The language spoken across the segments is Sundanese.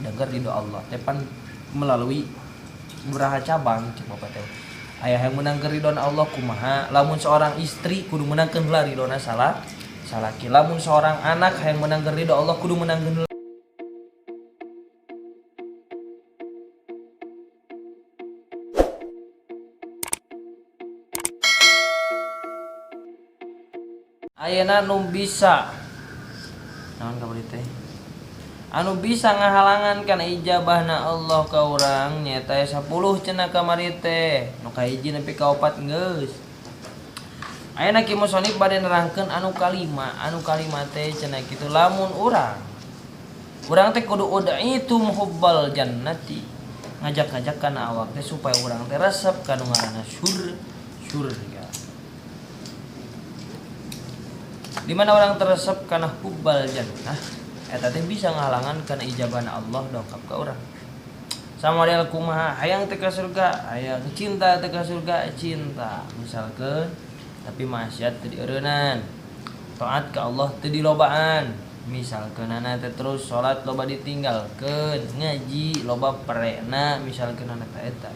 Dengar ridho Allah teh pan melalui beberapa cabang cek bapak teh. Aya yang menang ridho Allah kumaha? Lamun seorang istri kudu menangkeun heula ridhona salah salaki. Lamun seorang anak hayang menangkeun ridho Allah kudu menangkeun. Ayeuna nu bisa naon kamari teh? Anu bisa ngahalangan kana ijabahna Allah ka urang nyaeta 10 cenah kamari teh. Nu kahiji nepi ka 4 geus. Ayeuna ki musonif bade nerangkeun anu kalima, anu kalima teh cenah kitu lamun urang teh kudu ud'itum hubbal jannati. Ngajak-ngajak kana awak teh supaya urang teh resep ka nu ngaranna surga. Di mana orang teresep kana hubbal jannah eta teh bisa ngahalangan kana ijabahna Allah dongkap ka urang. Sama model kumaha hayang teh ka surga, hayang cinta teh ka surga, cinta misalkeun tapi maksiat teu dieureunnan. Taat ka Allah teu dilobaan. Misalkeun nana teh terus salat loba ditinggalkeun, ngaji loba perena misalkeun nana teh eta.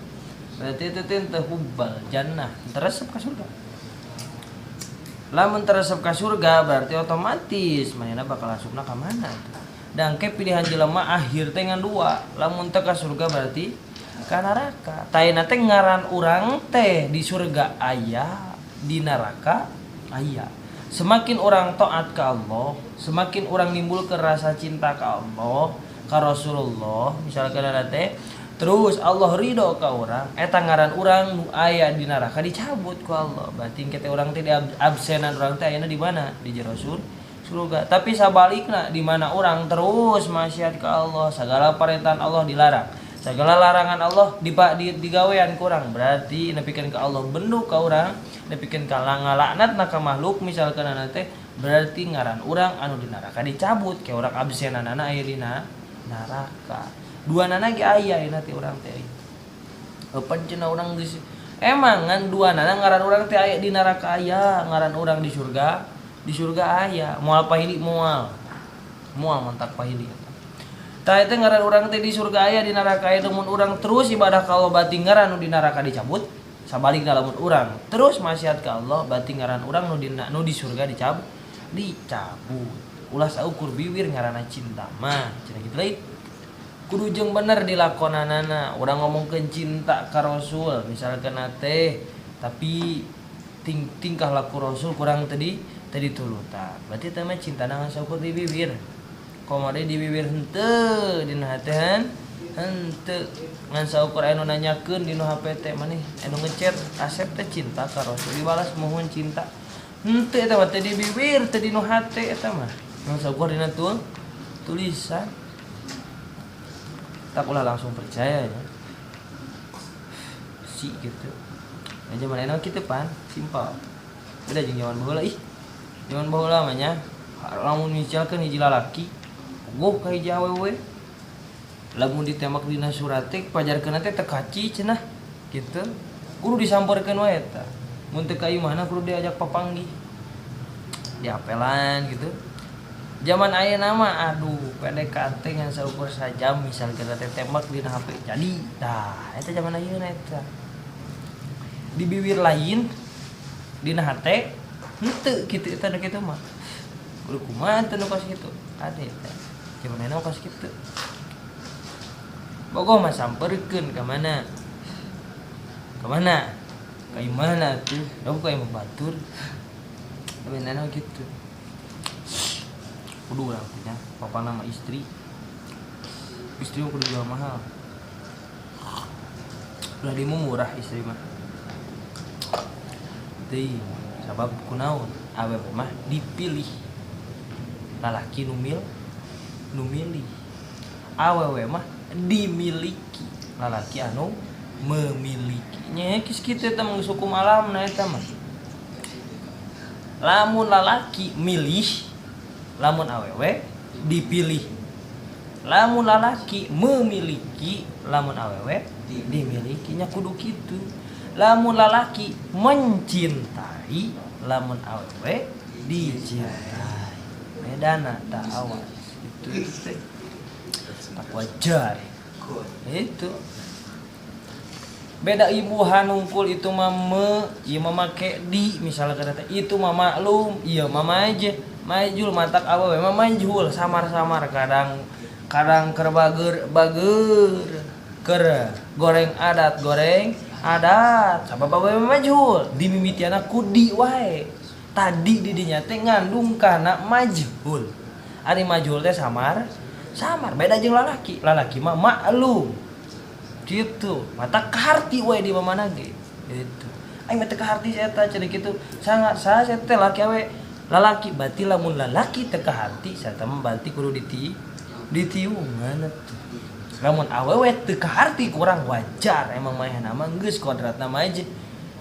Berarti itu teh teu hubbal jannah, teresep ka surga. Lamun teresep ka surga berarti otomatis manehna bakal asupna ka mana tuh. Dan ke pilihan jelema akhir teh ngan dua, lamun teu ka surga berarti ka neraka. Taena teh ngaran urang teh di surga aya, di neraka aya. Semakin orang taat ka Allah, semakin orang nimbulkeun rasa cinta ka Allah, ka Rasulullah, misalkan ada teh, terus Allah ridho ka urang, eta ngaran urang nu aya di neraka dicabut ku Allah. Berarti kita urang teh di absenan urang teh ayana di mana? Di jero surga. Tapi sabalikna di mana urang terus maksiat ka Allah, segala perintah Allah dilarang, segala larangan Allah digawean kurang, berarti nepikeun ka Allah bendu ka urang, nepikeun ka ngalaknatna ka makhluk misalkan ana teh, berarti ngaran urang anu di neraka dicabut, kayak urang absenanana aya dina neraka. Dua nana ge aya ayeuna teh urang teh. Eupan cenah urang geus emang ngan dua nana ngaran urang teh aya di neraka aya, ngaran urang di surga, di surga aya. Moal pahili moal. Moal mantak pahili eta. Tah eta ngaran urang teh di surga aya, di neraka aya, lamun urang terus ibadah ka Allah berarti ngaran nu di neraka dicabut. Sabalikna lamun urang terus maksiat ka Allah berarti ngaran urang nu di surga dicabut. Ulah saukur bibir ngaranna cinta mah cenah kitu lain. Kudu jeung bener dilakonanana. Urang ngomongkeun cinta ka Rasul misalkan teh, tapi tingkah laku Rasul kurang tadi tulutan. Berarti teh mah cintana ngan saukur di bibir. Komo deui di bibir henteu, dina hate henteu. Ngan saukur anu nanyakeun dina HP teh maneh anu ngechat Asep teh cinta ka Rasul dibalas mohon cinta. Henteu eta mah teh di bibir teh dina hate eta mah. Ngan saukur dina tulisan. Tak ulah langsung percaya ya. Si gitu. Nah, zaman enak gitu pan, simpel. Beda jeung zaman baheula ih. Zaman baheula mah nya lamun misalkeun hiji lalaki bogoh ka hiji awewe. Lamun ditembak dina surat teh pajarkeun teh teu kaci cenah gitu. Kudu disamperkeun wae eta. Mun teu ka imahna kudu diajak papanggih. Diapelan gitu. Zaman ayeuna mah aduh PDKT ngan saukur sajam misal kita teh tembak dina HP jadi. Tah eta zaman ayeuna eta. Di bibir lain dina hate henteu kitu eta nu kitu mah. Kudu kumaha teh nu kos kitu? Ade eta. Zaman ayeuna kos kitu. Bogoh mah samperkeun ka mana? Ka mana? Ka imahna tuh. Da buka imah batur. Tapi ayeuna kitu. Kudu urang teh nya, papa nama istri. Istri mah kudu jual mahal. Ulah dimu murah istri mah. Teuing, sabab kunaon? Awewe mah dipilih. Lalaki nu milih. Awewe mah dimiliki. Lalaki anu memiliki. Nya geus kitu eta mah geus hukum alamna eta mah. Lamun lalaki milih, lamun awewe dipilih. Lamun lalaki memiliki, lamun awewe dimiliki. Nya kudu kitu. Lamun lalaki mencintai, lamun awewe dicintai. Bedana tah awas gitu. Tak Wajar. Itu. Beda ibu hanungkul itu mah me, ieu mah make di misalnya kata teh itu mah maklum, ieu mah aja majul matak awewe mah majul samar-samar kadang kadang keur bager bager keur goreng adat goreng adat sabab awewe majhul dimimitiana ku di wae tadi di dinya teh ngandung kana majhul ari majhul teh samar samar beda jeung lalaki lalaki mah maklum gitu mata kaharti wae di mana ge gitu aing mah teu kaharti si eta cenah kitu sangat saha si eta teh laki awe lalaki berarti lamun lalaki teu kaharti saeta mah berarti kudu ditiungan atuh lamun awewe teu kaharti kurang wajar emang manehna mah geus kodratna mah aja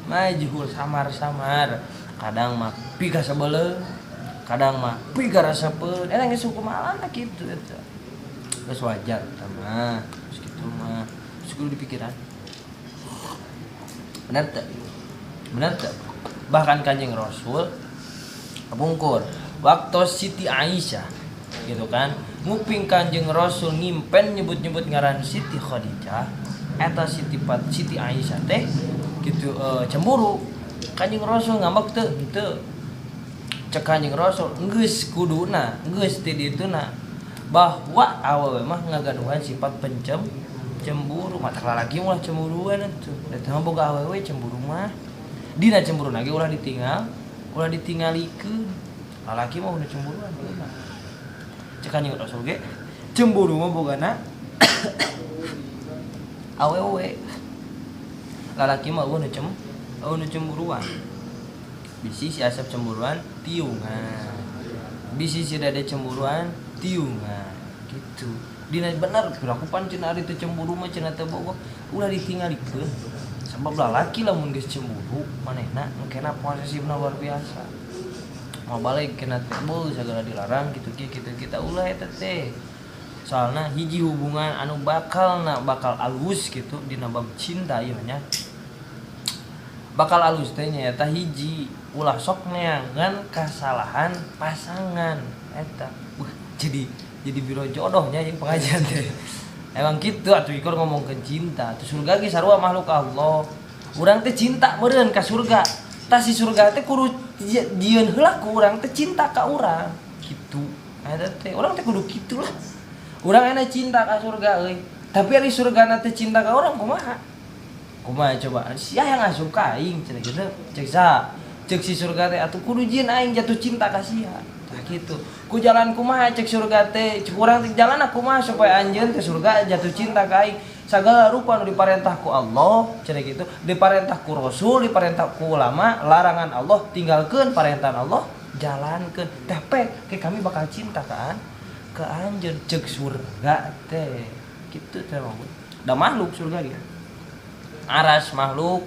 majhul samar-samar kadang mah pikasebeleun kadang mah pikarasepeun eta geus hukum alam kitu eta geus wajar eta mah geus kitu mah kudu dipikiran. Benar tak? Benar tak? Bahkan Kanjeng Rasul kepungkur waktu Siti Aisyah gitu kan nguping Kanjeng Rasul ngimpen nyebut-nyebut ngaran Siti Khadijah eta Siti Aisyah teh gitu cemburu. Kanjeng Rasul ngambek teu teu cek Kanjeng Rasul geus kuduna geus ti dituna bahwa awewe mah ngagaduhan sifat cemburu mata lalaki ulah cemburuan atuh eta mah boga awewe cemburu mah dina cemburu lagi ulah ditinggal ulah ditinggalikeun lalaki mah udah cemburuan mah cek Kanjeng Rasul ge cemburu mah bogana awewe lalaki mah eueuh nu cemburuan bisi si Asep cemburuan tiungan bisi si Dede cemburuan tiungan gitu dina bener piraku pan cenah ari teu cemburu mah cenah teu bogoh ulah ditingalikeun sabab lalaki lamun geus cemburu manehna engkena posesifna luar biasa mau balik kena teh beuh sagala dilarang kitu kieu kitu kita ulah eta teh soalna hiji hubungan anu bakalna bakal alus gitu dina bab cinta ieu nya bakal alus teh nyaeta hiji ulah sok neangan kasalahan pasangan eta jadi biro jodohnya yang pengajian teh emang gitu atuh ikor ngomongkeun cinta atuh surga ge sarua makhluk Allah urang teh cinta meureun ka surga tah si surga teh kudu jieun heula ku urang teh cinta ka urang kitu eta teh urang teh kudu kitu lah urang enak cinta ka surga euy tapi ari surgana teh cinta ka urang kumaha kumaha coba sia yang asup ka aing cenah kitu cek saha cek si surga teh atuh kudu jieun aing jatuh cinta ka sia tah kitu ku jalan kumaha cek surga teh cek urang teh jalan kumaha supaya anjeun teh surga jatuh cinta ka aing sagala rupa nu diparentah ku Allah cenah kitu diparentah ku Rasul diparentah ku ulama larangan Allah tinggalkeun parentahan Allah jalankeun teh pek ke kami bakal cinta kan ke anjeun cek surga teh kitu teh mah da makhluk surga ge aras makhluk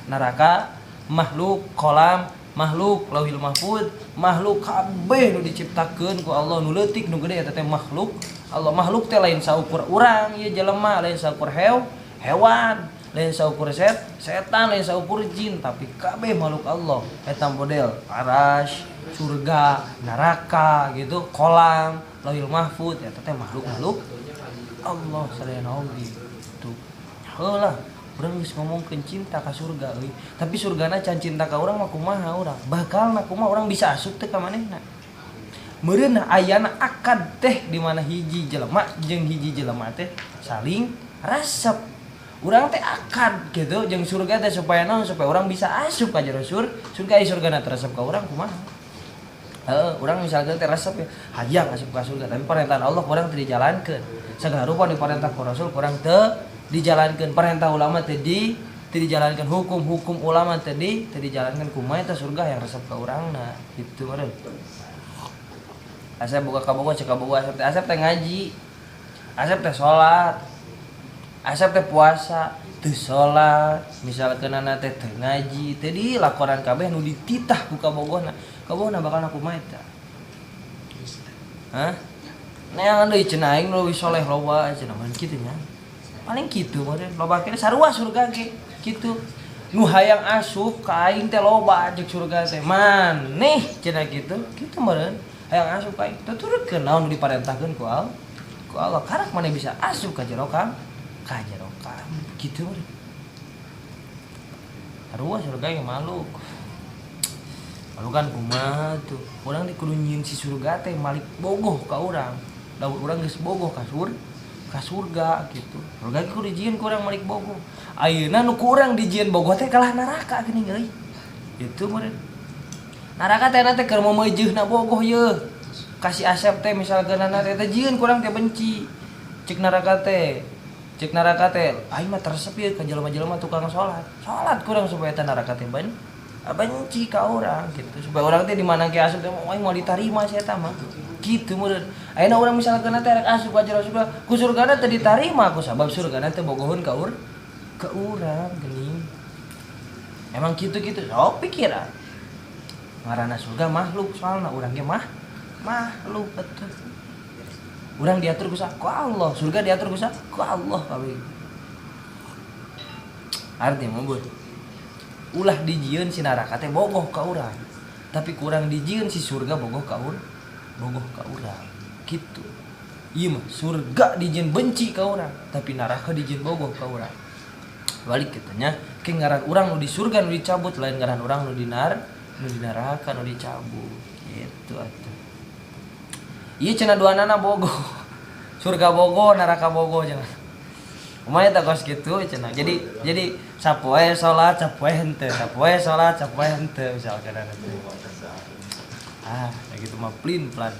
neraka makhluk kolam makhluk lauhil mahfud makhluk kabeh nu diciptakeun ku Allah nu leutik nu gede eta teh makhluk Allah makhluk teh lain saukur urang ieu jelema lain saukur hewan lain saukur setan lain saukur jin tapi kabeh makhluk Allah eta model aras surga neraka gitu kolam lauhil mahfud eta teh makhluk-makhluk Allah sadayana oge tuh heulah urang geus ngomongkeun cinta ka surga euy tapi surgana can cinta ka urang mah kumaha urang bakalna kumaha urang bisa asup teh ka manehna meureun ayana akad teh di mana hiji jelema jeung hiji jelema teh saling resep urang teh akad gitu jeung surga teh supaya naon supaya urang bisa asup ka jero surga ai surgana teh resep ka urang kumaha heeh urang misalkan teh resep ya hayang asup ka surga tapi perintah Allah kurang teu dijalankeun sagala rupa diperintah ku Rasul kurang teu dijalankan perintah ulama tadi dijalankan hukum-hukum ulama tadi dijalankan kumaha eta surga yang resep ka urangna gitu meureun Asep buka kabogoh cek kabogoh Asep teh Asep teh ngaji Asep teh salat Asep teh puasa teu salat misalkeun ana teh teu ngaji teu dilakonan kabeh nu dititah ku kabogohna kabogohna bakal kumaha eta hah neangan deui cenah aing leuwih soleh loba cenah mah kitu nya paling kitu meureun loba kene sarua surga ge kitu nu hayang asup ka aing teh loba jeung surga teh maneh cenah kitu kitu meureun hayang asup ka aing tuturkeun naon nu diparentahkeun ku Ku Allah karak maneh bisa asup ka jero ka jero kambing kitu meureun. Sarua surga ge makhluk. Lalu kan kumaha tuh? Urang teh kudu nyieun si surga teh malik bogoh ka urang. Lamun urang geus bogoh ka ka surga gitu. Surga ge kudu dijieun ku urang malik bogoh. Ayeuna nu ku urang dijieun bogoh teh kalah neraka geuning euy. Itu meureun. Neraka teh teh keur meumeujeuna bogoh yeuh. Kasih Asep teh misalkeunana teh teh jieun ku urang teh benci. Cek neraka teh. Cek neraka teh aing mah teresep ieu ka jelema-jelema tukang salat. Salat ku urang supaya teh neraka teh benci ka urang gitu. Supaya urang teh di mana ge asup teh aing moal ditarima si eta mah. Gitu meureun. Ayeuna urang misalkeun teh rek asup ka jero surga, ku surgana teh ditarima ku sabab surgana teh bogoheun ka ka urang geuning. Emang kitu-kitu sok pikiran. Ngaranna surga makhluk soalna urang ge mah makhluk betul. Urang diatur ku ku Allah, surga diatur ku ku Allah kabeh. Artinya mah ulah dijieun si neraka teh bogoh ka urang. Tapi kurang dijieun si surga bogoh ka bogoh ka urang. Gitu. Ieu mah surga dijieun benci ka urang, tapi neraka dijieun bogoh ka urang. Balik kitu nya, ke ngaran urang nu di surga nu dicabut lain ngaran urang nu di nu di neraka nu dicabut. Gitu atuh. Ieu cenah duanana bogoh. Surga bogoh, neraka bogoh cenah. Kumaha eta kos kitu cenah. Jadi sapoe salat, sapoe henteu, sapoe salat, sapoe henteu misalkan teh. Ah, kayak gitu mah plin plan.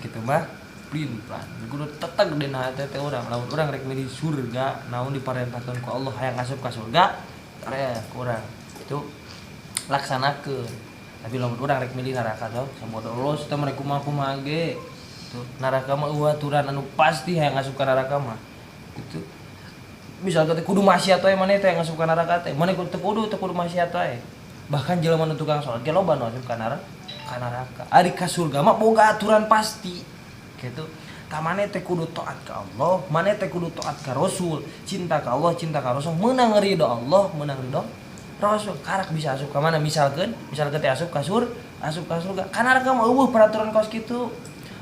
Gitu mah plin plan. Kudu teteg dina hate teh urang. Lamun urang rek milih surga, naon diparentahkeun ku Allah hayang asup ka surga, tare kurang. Itu laksanakeun. Tapi lamun urang rek milih neraka teh sabodo los teh mereka kumaha-kumaha ge. Tuh, neraka mah eueuh aturan anu pasti hayang asup ka neraka mah. Gitu. Misalkan teh kudu maksiat wae maneh teh asup ka neraka teh. Maneh kudu teu kudu maksiat wae. Bahkan jelema nu tukang salat ge loba nu asup ka neraka. Ka neraka. Ari ka surga mah boga aturan pasti. Gitu. Tah maneh teh kudu taat ka Allah, maneh teh kudu taat ka Rasul, cinta ka Allah, cinta ka Rasul, meunang ridho Allah, meunang ridho Rasul. Karak bisa asup ka mana misalkeun, misalkeun teh asup ka asup ka surga. Ka neraka mah eueuh peraturan kos kitu.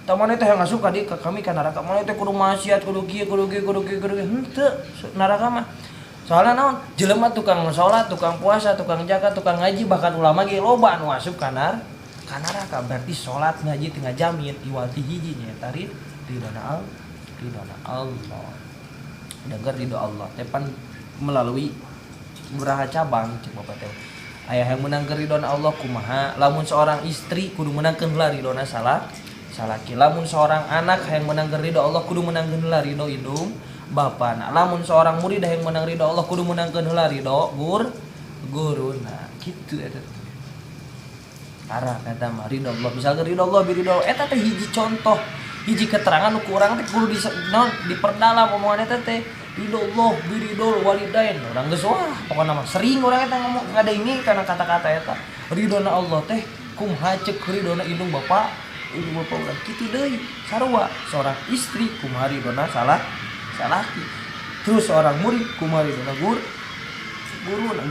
Tah maneh teh yang asup ka dieu ka kami ka neraka, maneh teh kudu maksiat, kudu kieu, kudu kieu, kudu kieu, kudu kieu. Henteu, neraka mah. Soalna naon? Jelema tukang salat, tukang puasa, tukang zakat, tukang ngaji, bahkan ulama ge loba anu asup ka ka neraka. Berarti salat ngaji teu ngajamin iwal ti hiji nyaeta ridhona Allah, ridhona Allah. Dengar ridho Allah teh pan melalui beberapa cabang cek bapak teh. Aya yang menangkeun ridhona Allah kumaha? Lamun seorang istri kudu menangkeun heula ridhona salah salaki. Lamun seorang anak hayang menangkeun ridho Allah kudu menangkeun heula ridho indung bapana. Lamun seorang murid hayang menang ridho Allah kudu menangkeun heula ridho guruna. Kitu eta teh. Arah kata mah ridho Allah. Misalkan ridho Allah bi ridho eta teh hiji contoh, hiji keterangan nu kurang teh kudu naon diperdalam omongan eta teh. Ridho Allah bi ridho walidain. Urang geus wah pokona mah sering urang eta ngomong ngadenge kana kata-kata eta. Ridhona Allah teh kumaha ceuk ridhona indung bapa, indung bapa urang kitu deui. Sarua seorang istri kumaha ridhona salah salaki. Terus seorang murid kumaha ridhona guru,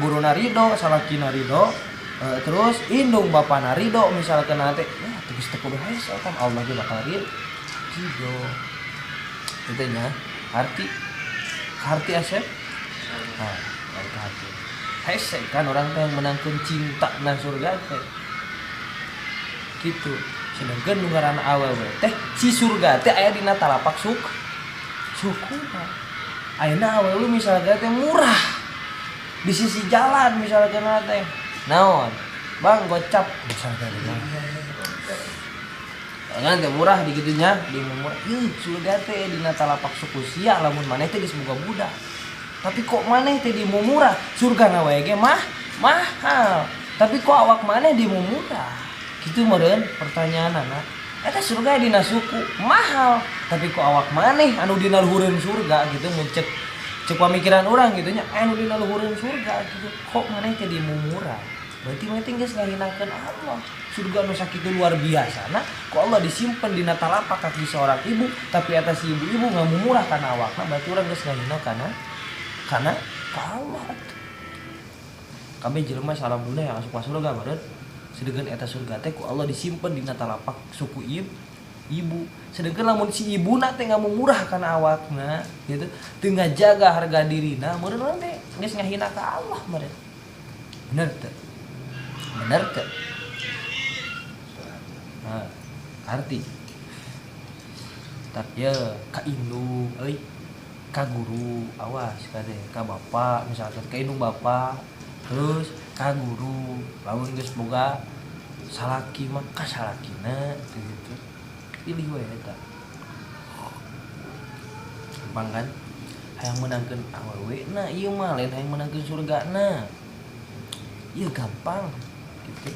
guruna ridho, salakina ridho. Terus indung bapana ridho misalkan nanti ya geus teu kudu hese kan Allah ge bakal ridho. Itu nya arti arti Asep. Nah, arti hati. Hese kan orang teh yang menangkeun cinta na surga teh. Gitu. Sedangkan nu ngaranna awewe teh si surga teh aya dina talapak sukuna. Ayeuna awewe misalnya teh murah di sisi jalan misalnya teh. Naon? Bang gocap misalnya teh. Kan teh murah di gitunya, di murah. Ih, surga teh dina talapak suku sia lamun maneh teh geus boga budak. Tapi kok maneh teh di murah? Surga na wae ge mah mahal. Tapi kok awak maneh di murah? Gitu meureun pertanyaanana. Eta surga dina suku mahal, tapi kok awak maneh anu dina luhureun surga gitu mun cek cek pamikiran urang gitu nya anu dina luhureun surga gitu. Kok maneh teh di murah? Berarti maneh teh geus ngahinakeun Allah. Surga nu sakitu luar biasa nah, kok Allah disimpen dina talapak kaki seorang ibu, tapi atas si ibu-ibu ngamumurah kana awakna, berarti urang geus ngahina kana ka Allah. Kabeh jelema salam dunia yang asup ka surga meureun. Sedengkeun eta surga teh ku Allah disimpen dina talapak suku ibu. Ibu. Sedangkan lamun si ibuna teh ngamumurah kana awakna gitu, teu ngajaga harga dirina, meureun urang teh geus ngahina ka Allah meureun. Bener teu? Bener teu? Nah, arti tak ya ka indung euy, ka guru, awas kade ka bapak, misalkan ka indung bapak, terus ka guru. Lamun geus boga salaki mah ka salakina gitu. Pilih we eta. Gampang kan? Hayang menangkeun awewe na ieu mah, lain hayang menangkeun surgana. Ieu gampang gitu.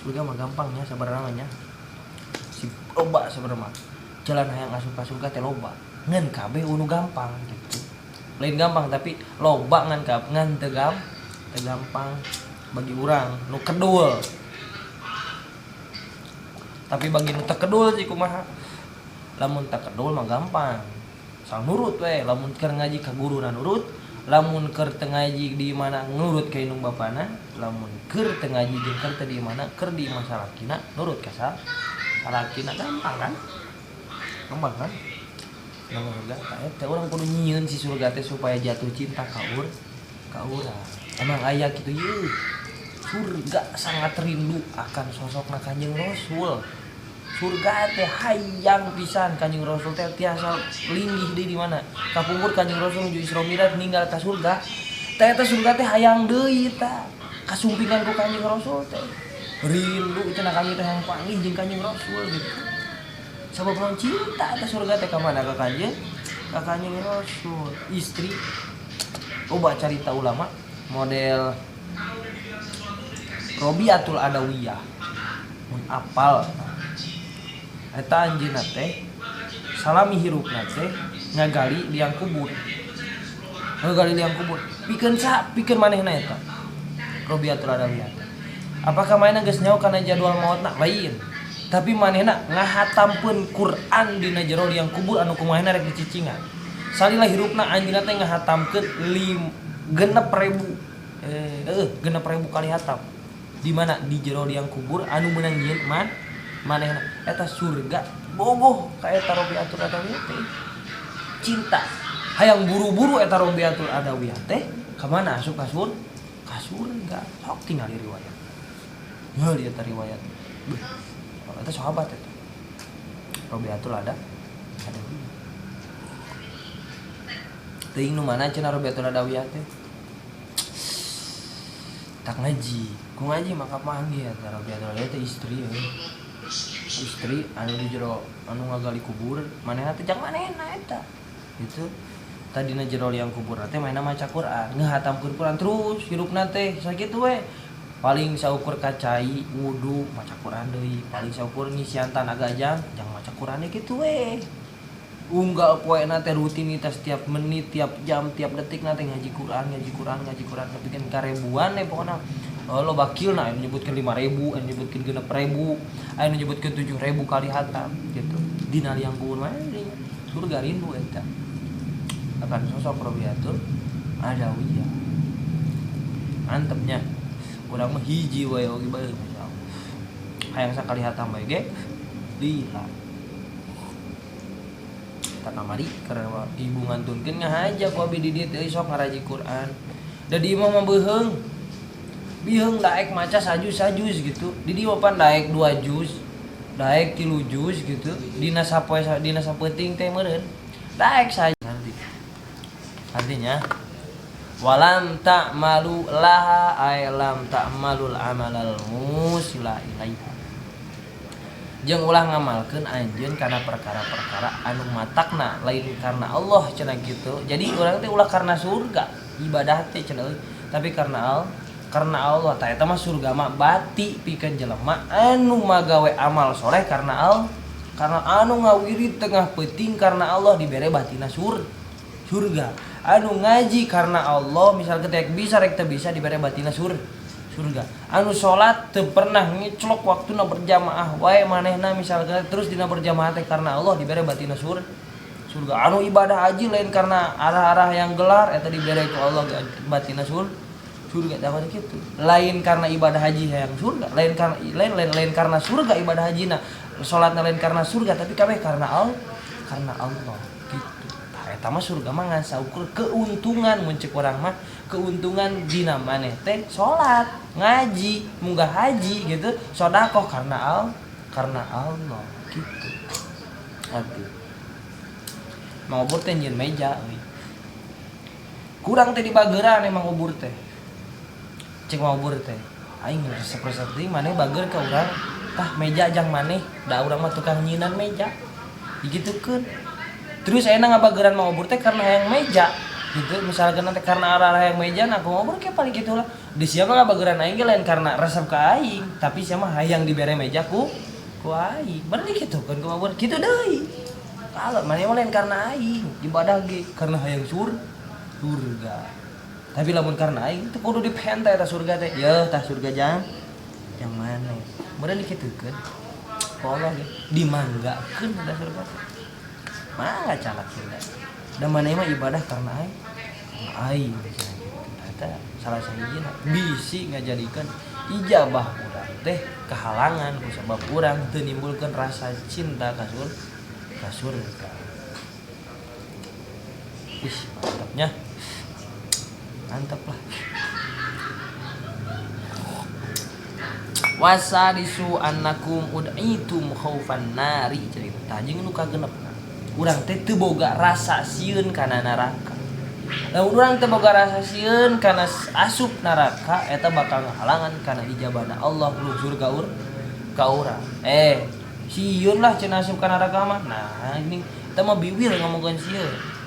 Surga mah gampang nya sabarana nya. Si loba sabarana mah. Jalan hayang asup ka surga teh loba. Ngan kabeh unu gampang gitu. Lain gampang tapi loba ngan ngan teu gampang bagi urang nu kedul. Tapi bagi nu teu kedul sih kumaha? Lamun teu kedul mah gampang. Sang nurut we, lamun keur ngaji ka guruna nurut, lamun keur teu ngaji di mana nurut ka indung bapana, lamun keur teu ngaji jeung keur teu di mana, keur di imah salakina nurut ka salakina, gampang kan? Gampang kan? Nang surga tah eta urang kudu nyieun si surga teh supaya jatuh cinta ka urang. Emang aya kitu yeuh. Surga sangat rindu akan sosokna Kanjeng Rasul. Surga teh hayang pisan Kanjeng Rasul teh tiasa linggih deui di mana. Kapungkur Kanjeng Rasul nuju Isra Mi'raj ninggal ka surga. Teh eta surga teh hayang deui ta. Kasumpingan ku Kanjeng Rasul teh. Rindu cenah kami teh hayang panggih jeung Kanjeng Rasul gitu. Sabab naon cinta eta surga teh ka mana ka Kanjeng? Ka Kanjeng Rasul. Istri loba carita ulama model Robiatul Adawiyah mun apal eta anjeunna teh salami hirupna teh ngagali liang kubur. Ngagali liang kubur pikeun sa pikeun manehna eta Robiatul Adawiyah. Apakah manehna geus nyaho kana jadwal maotna? Lain. Tapi manehna ngahatamkeun Quran dina jero liang kubur anu kumaha rek dicicingan. Salila hirupna anjeunna teh ngahatamkeun 6.000 kali hatam. Di mana di jero liang kubur anu meunang nyieun manehna eta surga bogoh ka eta Robiatul Adawiyah teh. Cinta hayang buru-buru eta Robiatul Adawiyah teh ka mana asup ka surga. Sok tingali riwayat. Ngeuli eta riwayat. Beuh, eta sahabat eta. Robiatul Adawiyah. Teuing nu mana cenah Robiatul Adawiyah teh? Tak ngaji. Ku ngaji maka panggil eta Robiatul Adawiyah teh istri euy. Istri anu di jero anu ngagali kubur, manehna teh jang manehna eta. Gitu. Tadina jero liang kubur teh manehna maca Quran, ngahatamkeun Quran terus hirupna teh sakitu we. Paling saukur kacai wudu maca Quran deui, paling saukur ngisian tanaga jang maca Quran kitu we. Unggal poena teh rutinitas tiap menit, tiap jam, tiap detik na teh ngaji Quran, ngaji Quran, ngaji Quran nepikeun ka ribuan we pokona. Oh, lo bakilna anu nyebutkeun 5.000, anu nyebutkeun 6.000, anu nyebutkeun 7.000 kali hatam gitu. Dina liang kubur mah surga rindu eta. Akan sosok Robiatul Adawiyah. Mantepnya. Urang mah hiji wae oge bae masyaallah. Hayang sakali hatam bae ge lila. Tak kamari karena ibu ngantunkeun ngahaja ku abi di dieu teh sok ngaraji Quran. Da di imah mah beuheung. Beuheung daek maca sajus-sajus gitu. Di dieu mah pan daek 2 juz, daek 3 juz gitu. Dina sapoe dina sapeuting teh meureun. Daek saja. Artinya walam ta'malu laha ay lam ta'malul amalal musila ilaiha. Jeung ulah ngamalkeun anjeun kana perkara-perkara anu matakna lain karena Allah cenah gitu. Jadi urang teh ulah karena surga ibadah teh cenah euy, tapi karena Allah tah eta mah surga mah bati pikeun jelema anu magawe amal soleh karena Allah, karena anu ngawirid tengah peuting karena Allah dibere batina surga. Anu ngaji karena Allah misal ketek bisa rek teu bisa dibere batina surga. Anu salat teu pernah ngeclok waktuna berjamaah wae manehna misalkan terus dina berjamaah teh karena Allah dibere batina surga. Anu ibadah haji lain karena arah-arah yang gelar eta dibere ku Allah batina surga. Tah kitu. Lain karena ibadah haji hayang surga, lain karena lain, lain, lain karena surga ibadah hajina. Salatna lain karena surga tapi kabeh karena Allah, karena Allah gitu. Tah eta mah surga mah ngan saukur keuntungan mun ceuk urang mah, keuntungan dina maneh teh salat, ngaji, munggah haji gitu, sedekah karena Allah, karena Allah gitu. Aduh. Mang Obur teh nyieun meja euy. Kurang teh dibageran emang Obur teh. Cek Mang Obur teh, aing resep-resep teh maneh bager ka urang, tah meja jang maneh, da urang mah tukang nyieunan meja. Digitukeun. Terus ayeuna ngabageran Mang Obur teh karena hayang meja gitu, misalkan nanti karena arah hayang meja, nah aku ngobur kayak paling gitu lah. Di siapa ngabageran aing ge lain karena resep ka aing, tapi siapa hayang dibere meja ku aing. Berarti gitu kan ku ngobur gitu deui. Kalau maneh mah lain karena aing, ibadah ge karena hayang surga. Tapi lamun karena aing teu kudu dipenta eta surga teh. Yeuh tah surga jang yang mana? Meureun dikitukeun. Ku Allah ge dimanggakeun eta surga teh. Mangga calak surga. Dan maneh mah ibadah karena aing. Karena aing cenah gitu. Eta salah sahijina bisi ngajadikeun ijabah urang teh kehalangan ku sabab urang teu nimbulkeun rasa cinta ka surga. Ih, mantapnya. Mantap lah. Wasadisu annakum ud'itum khaufan nari cerita. Tah jeung nu kagenepna. Urang teh teu boga rasa sieun kana neraka. Lamun urang teu boga rasa sieun kana asup neraka eta bakal ngahalangan kana ijabahna Allah lu surga ka urang. Sieun lah cenah asup ka neraka mah. Nah, ini eta mah biwir ngomongkeun sieun.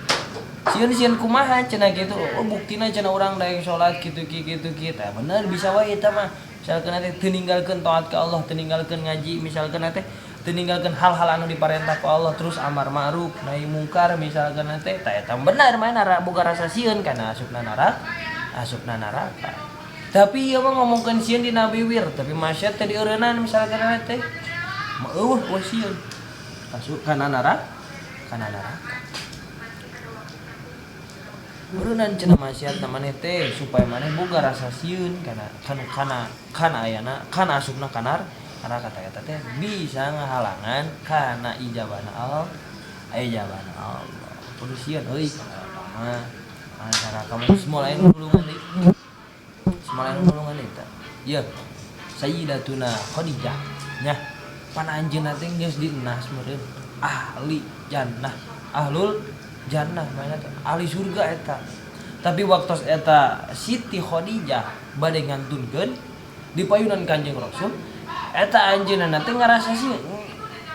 Sieun-sieun kumaha cenah kitu. Oh, buktina cenah urang daek salat kitu kieu kitu kieu. Tah bener bisa wae eta mah. Misalkan teh teu ninggalkeun taat ka Allah, teu ninggalkeun ngaji, misalkan teh teu ninggalkeun hal-hal anu diparentah ku Allah, terus amar ma'ruf nahi mungkar misalkan teh, tah eta bener mana boga rasa sieun kana asupna neraka, asupna neraka. Tapi ieu mah ngomongkeun sieun dina biwir, tapi maksiat teh dieureunnan misalkan teh. Mah eueuh we sieun. Asup kana neraka, kana neraka. Urunan cenah maksiat maneh teh supaya maneh boga rasa sieun kana kana kana ayana kana asupna kana neraka eta teh bisa ngahalangan kana ijabahna Allah, ijabahna Allah. Kudu sieun euy kana mah antara kamu semua lain nulungan deui. Semua lain nulungan eta. Ieu Sayyidatuna Khadijah nya pan anjeunna teh geus dienas meureun ahli jannah, ahlul jannah mana teh ahli surga eta. Tapi waktu eta Siti Khadijah bade ngantunkeun di payunan Kanjeng Rasul, eta anjeunna teh ngarasa sieun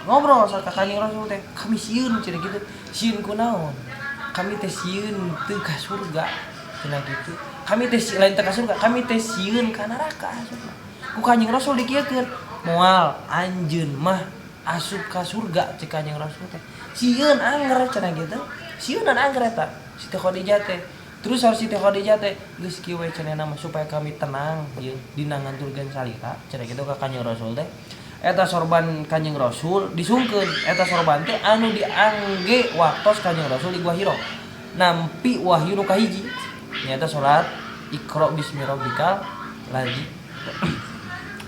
ngobrol sa ka Kanjeng Rasul teh, kami sieun cenah kitu. Sieun kunaon? Kami teh sieun teu ka surga cenah kitu. Kami teh lain teu ka surga, kami teh sieun ka neraka asupna. Ku Kanjeng Rasul dikieukeun, moal anjeun mah asup ka surga cek Kanjeng Rasul teh. Sieun anger cenah kitu. Sieunan angger eta Siti Khadijah teh. Terus harus Siti Khadijah teh geus kieu we cenah mah supaya kami tenang ieu dina nganturkeun salira cenah kitu ka Kanjeng Rasul teh. Eta sorban Kanjeng Rasul disungkeun, eta sorban teh anu diangge waktos Kanjeng Rasul di Gua Hira. Nampi wahyu nu kahiji nyaeta salat Iqra bismi rabbikal ladzi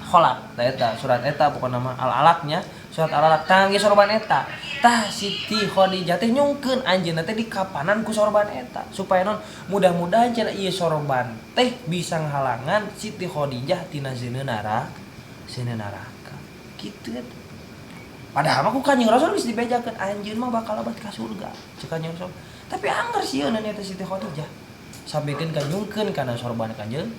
khalaq. Tah eta surat eta pokona mah al-alaqnya surat al-alaq tangge sorban eta. Tah Siti Khadijah teh nyungkeun anjeunna teh dikapanan ku sorban eta supaya non mudah-mudahan cenah ieu sorban teh bisa ngahalangan Siti Khadijah tina zeuneu neraka, zeuneu neraka. Kitu eta. Padahal mah ku Kanjeng Rasul geus dibejakeun anjeun mah bakal lebat ka surga cek Kanjeng Rasul. Tapi angger sieun eta Siti Khadijah sampikeun ka nyungkeun kana sorban Kanjeng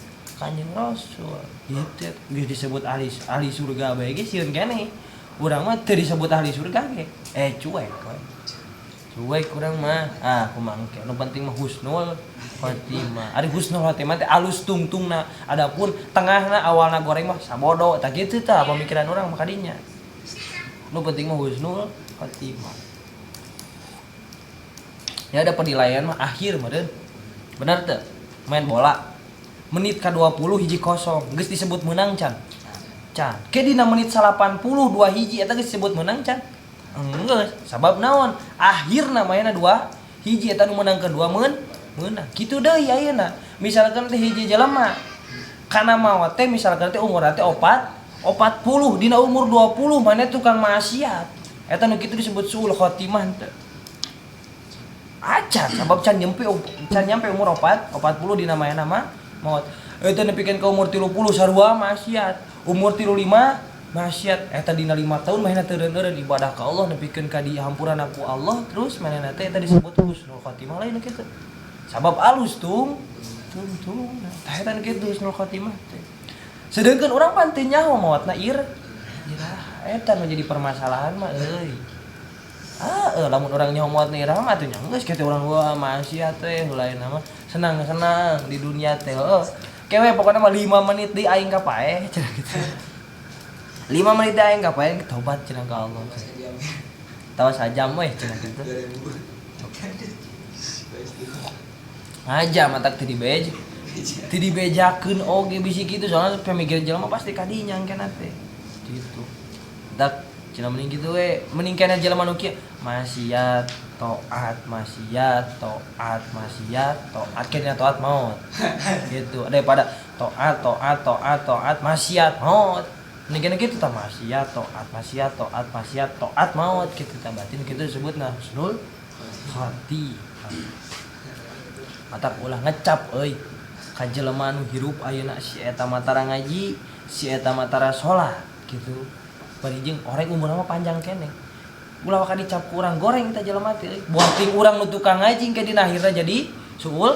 Rasul. Gitu geus disebut ahli surga bae ge sieun keneh. Urang mah teu disebut ahli surga ge. Cuek we. Cuek urang mah. Ah, kumaha engke. Nu penting mah husnul khotimah. Ari husnul khotimah teh alus tungtungna. Adapun tengahna awalna goreng mah sabodo. Tah kitu tah pamikiran urang mah kadinya. Nu penting mah husnul khotimah. Ya ada penilaian mah akhir meureun. Bener teu? Main bola. Menit ka 20 1-0 geus disebut menang can. Can. Ke dina menit 82 hiji eta geus disebut menang can. Enggeus, sabab naon? Akhirna mainna 2 hiji eta nu meunangkeun 2 meunang. Kitu deui ayeuna. Misalkan teh hiji jelema kana maot teh misalkan teh umurna teh 40 40 dina umur 20 mana tukang maksiat eta nu kitu disebut suul khotimah teu acan sabab can nyampe umur 40 dina manehna mah maot eta nepikeun ka umur 30 sarua maksiat umur 35 maksiat eta dina 5 tahun manehna teu eureun ibadah ka Allah nepikeun ka dihampuran ku Allah terus manehna teh eta disebut husnul khotimah lain nu kitu sabab alus tung tung tung tah eta nu kitu husnul khotimah teh. Sedangkan urang pan teu nyaho maotna iraha eta nu jadi permasalahan mah euy. Lamun urang nyaho maotna iraha mah atuh nya geus kitu urang wah maksiat teh lain mah senang-senang di dunia teh heuh. Kewe pokona mah 5 menit di aing ka paeh cenah kitu. 5 menit di aing ka paeh tobat cenah ka Allah. Tawa sajam we cenah kitu. Ngaja matak teu dibej. Teu dibejakeun oge bisi kitu soalna pemikiran jelema pasti kadinya engkena teh. Gitu. Dak cenah mending kitu we, mending kana jelema nu kieu maksiat, taat, maksiat, taat, maksiat, taat kena taat maot. Gitu. Daripada taat, taat, taat, taat, maksiat maot. Mending kana kitu tah maksiat, taat, maksiat, taat, maksiat, taat maot kitu tah batin kitu disebutna husnul khotimah. Matak ulah ngecap euy. Ka jelema nu hirup ayeuna si eta mah tara ngaji, si eta mah tara salat gitu. Bari jeung oreng umurna mah panjang keneh. Ulah waka dicap ku urang goreng teh jelema teh euy. Buating urang nu tukang ngaji engke dina akhirna jadi suul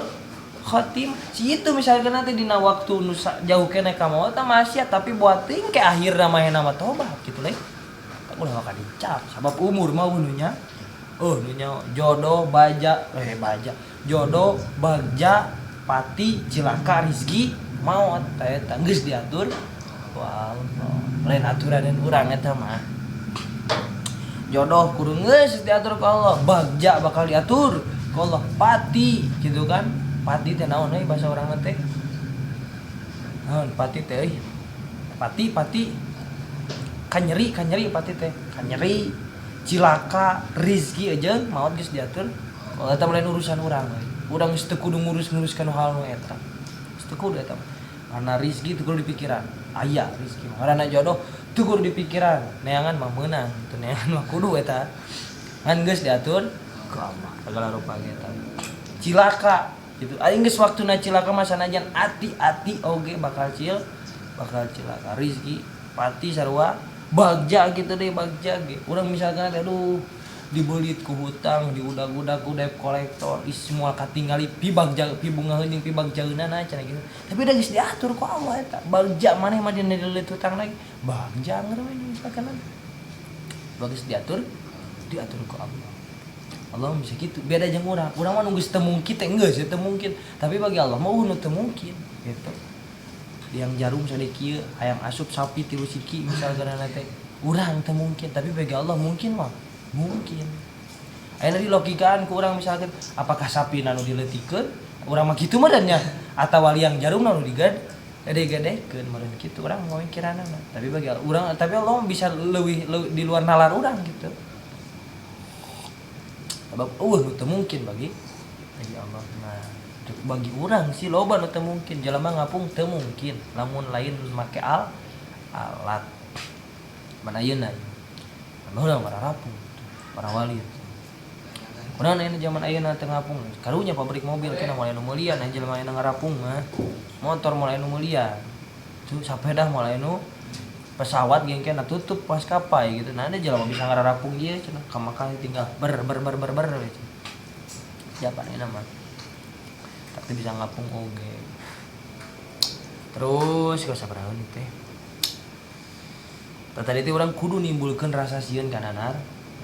khotim. Si itu misalkan nanti dina waktu nu jauh keneh ka maot tah maksiat tapi buating ke akhirna manehna mah tobat gitu leh. Ulah waka dicap sabab umur mah nu nya. Oh nu nya jodoh baja baja. Jodoh bagja pati cilaka rizki maot eta geus diatur ku Allah. Lain aturanan urang eta mah. Jodoh kudu geus diatur ku Allah, bagja bakal diatur ku Allah, pati gitu kan. Pati teh naon euy bahasa urang teh? Naon pati teh euy? Pati pati kanyeri kanyeri pati teh. Kanyeri cilaka rizki aja maot geus diatur. Kalau eta lain urusan urang euy. Urang geus teu kudu ngurus-nguruskan hal nu eta. Geus teu kudu eta. Karena rizki teu kudu dipikiran. Aya rizki mah. Karena jodoh teu kudu dipikiran. Neangan mah meunang, teu neangan mah kudu eta. Ngan geus diatur ku Allah. Segala rupa ge eta. Cilaka gitu. Aing geus waktuna cilaka mah sanajan ati-ati oge bakal bakal cilaka. Rizki pati sarua bagja gitu deh bagja ge. Urang misalkan aduh dibelit ku hutang, diudag-udag ku debt collector, ih semua katingali pi bagja pi bungaheun jeung pi bagjaeunana cenah gitu. Tapi udah geus diatur ku Allah eta. Bagja maneh mah dina dibelit hutang lagi. Bagja anger we misalkan. Bagus diatur, diatur ku Allah. Allah bisa gitu. Beda jeung urang. Urang mah nu geus teu mungkin teh geus teu mungkin. Tapi bagi Allah mah nu teu mungkin gitu. Yang jarum sade kieu hayang asup sapi tilu siki misalkan teh. Urang teu mungkin, tapi bagi Allah mungkin mah. Mungkin. Ayeuna di logikaan ku urang misalkan apakah sapi nu dileutikeun? Urang mah kitu mah nya atawa liang jarum nu digadekeun meureun kitu urang pamikiranna. Tapi bagi urang tapi Allah bisa leuwih di luar nalar urang gitu. Sebab eueuh nu teu mungkin bagi Allah. Nah, bagi urang sih loba nu teu mungkin, jelema ngapung teu mungkin lamun lain make alat. Mana ayeuna? Urang mararapung. Para wali. Urang ayeuna zaman ayeuna teu ngapung. Karunya pabrik mobil kena mulai nu meulian aya jelema ayeuna ngarapung mah. Motor mulai nu meulian. Tuh sapedah mulai nu pesawat ge kena tutup maskapai gitu. Nah, ada jelema bisa ngararapung ieu cenah ka Makkah tinggal ber ber ber ber ber gitu. Siapa ayeuna mah. Tapi bisa ngapung oge. Terus geus sabaraha teh. Tadi teh urang kudu nimbulkeun rasa sieun kana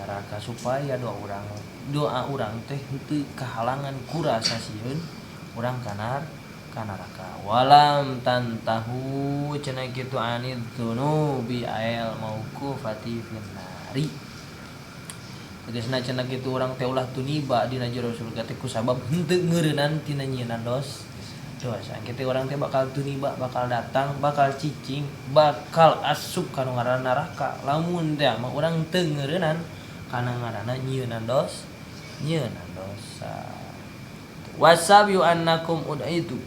neraka supaya doa urang teh henteu kahalangan ku rasa sieun urang kana neraka. Walam tantahu cenah kitu anid dzunubi ail mauqufati finnari. Tegasna cenah kitu urang teh ulah tuniba dina jero surga teh kusabab henteu ngeureunnan tina nyieunna dosa. Kitu urang teh bakal tuniba, bakal datang, bakal cicing, bakal asup ka nu ngaranna neraka. Lamun teh mah urang teu ngeureunnan kana ngaranna nyieunna dosa. Wasabiu annakum udaitu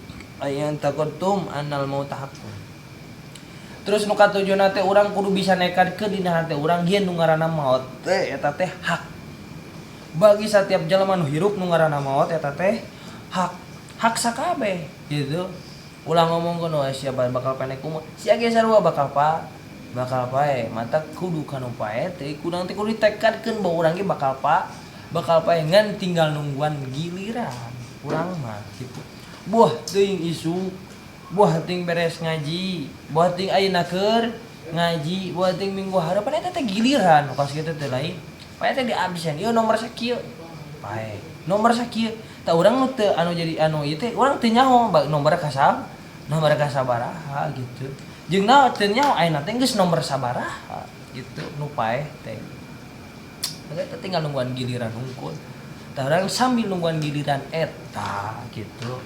ayan taqattum annal mauta haqqun. Terus nu katujuhna teh urang kudu bisa nekadkeun dina hate urang yen nu ngaranna maot teh eta teh hak. Bagi setiap jelema nu hirup nu ngaranna maot eta teh hak, hak sakabeh gitu. Ulah ngomongkeun we sia bakal pendek umur, sia ge sarua bakal bakal paeh. Mata kudu kanu paeh teh kudu teh kudu ditekadkeun bahwa urang ge bakal paeh ngan tinggal nungguan giliran urang mah gitu. Buah teuing isu, buah teuing beres ngaji, buah teuing ayeuna keur ngaji, buah teuing minggu harapan eta teh giliran pas kitu teh lain. Paeh teh di absen, ieu nomor sakieu. Paeh, nomor sakieu. Tah urang nu teu anu jadi anu ieu teh urang teu nyaho nomor kasab, nomor kasabaraha gitu. Jeung naon teu nyaho ayeuna teh geus nomor sabaraha gitu nu paeh teh. Eta tinggal nungguan giliran hungkul. Tah urang sambil nungguan giliran eta gitu.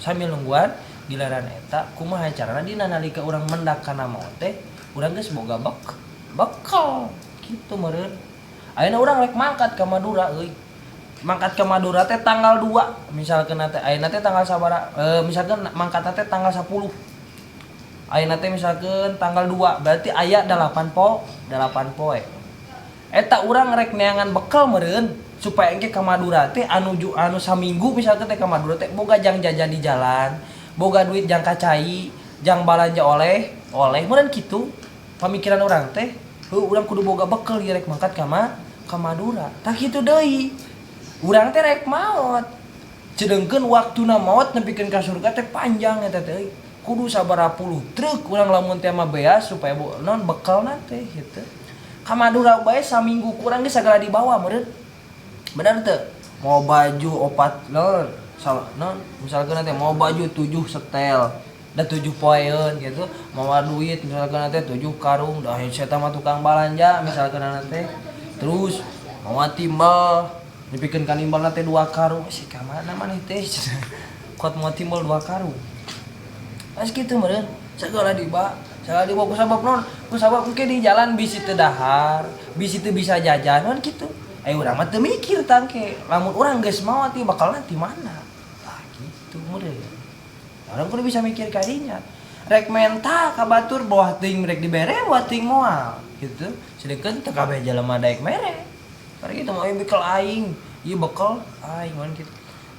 Sambil nungguan giliran eta kumaha carana dina nalika urang mendak kana maot teh urang geus boga bekal gitu meureun. Ayeuna urang rek mangkat ka Madura euy. Mangkat ka Madura teh tanggal 2 misalkeun teh ayeuna teh tanggal sabaraha, misalkeun mangkat teh tanggal 10. Ayeuna teh misalkeun tanggal 2 berarti aya 8 poe. Eta urang rek neangan bekal meureun supaya engke ka Madura teh anu saminggu misalkeun teh ka Madura teh boga jang jajan di jalan, boga duit jang kacai, jang balanja oleh oleh meureun kitu. Pamikiran urang teh, heuh urang kudu boga bekal ieu rek mangkat ka Madura. Tah kitu deui. Urang teh rek maot. Sedengkeun waktuna maot nepikeun ka surga teh panjang eta teh euy. Kudu sabaraha puluh truk urang lamun teh mah beas supaya non bekalna teh gitu. Ka Madura bae saminggu kurang ge sagala dibawa meureun. Bener teu? Mau baju opat lor, salah non misalkan teh mau baju 7 setel da 7 poeun gitu, mau duit misalkan teh 7 karung, dah saya mah tukang balanja misalkan teh. Terus mau timbal dipikeun ka nimbal teh 2 karung, sih ka mana maneh teh? Kuat mau timbal 2 karung. Pas kitu meureun, segala diba, segala dibawa ku sabab non, ku sabab engke di jalan bisi teu dahar, bisi teu bisa jajan non kitu. Urang mah teu mikir tangke, lamun urang geus maot ieu bakal nanti mana? Tah kitu meureun. Urang kudu bisa mikir ka dinya. Rek menta ka batur boah teuing rek dibere boah teuing moal gitu. Sedengkeun teu kabeh jelema daek mere. Karena gitu mau bekal aing, ieu bekal aing mun kitu.